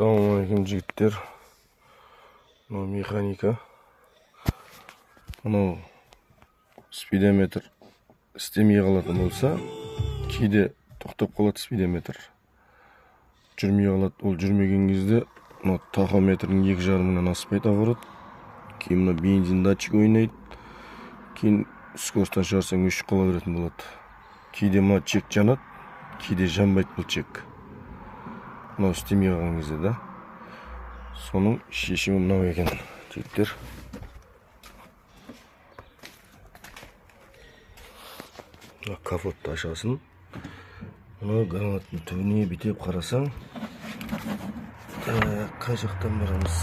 Ассалаумағалейкум, жігіттер. Мынау механика. Мынау спидометр істемей қалатын болса, кейде тоқтап қалады спидометр. Жүрмей қалады. Ол жүрмеген кезде мынау тахометрдің 2,5 мыңнан аспайды оборот. Кейін мына бензин датчик ойнайды. Кейін скоростан шығарсаң, өшіп қала беретін болады. Кейде мына чек жанады, кейде жанбайды бұл чек. Мынау істемей қалған кезде да. Соның шешімі мынау екен, жігіттер. Мына капотты ашасың. Мына гранаттың түбіне бүйтіп қарасаң, қай жақтан барамыз?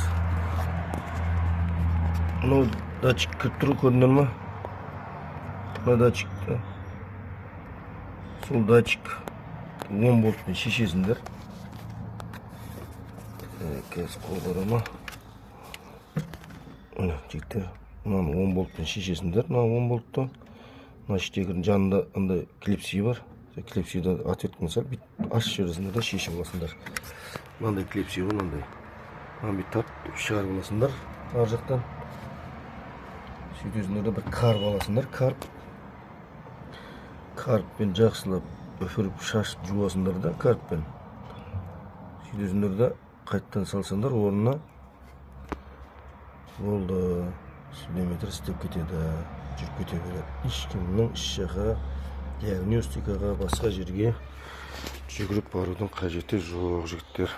Мынау датчик кіріп тұр, көрдіңдер ма? Мына датчик, сол датчик 10 болтпен шешесіңдер. Қазір қол бара ма? Міне, жігіттер, мынаны 10 болтпен шешесіңдер, мына 10 болтты. Мына штекердің жанында андай клипси бар. Сол клипсиді отвертканы салып, бүйтіп ашып жібересіңдер да, шешіп аласыңдар. Мынандай клипси ғой, мынандай. Мынаны бүйтіп тартып шығарып аласыңдар ар жақтан. Сөйтесіңдер де, бір карб аласыңдар, карб. Карбпен жақсылап үфіріп шашып жуасыңдар да, карбпен. Сөйтесіңдер де, қайттан салсаңдар орнына, болды, спидометр істеп кетеді, жүріп кете береді. Ешкімнің іш жаққа, диагностикаға, басқа жерге жүгіріп барудың қажеті жоқ, жігіттер.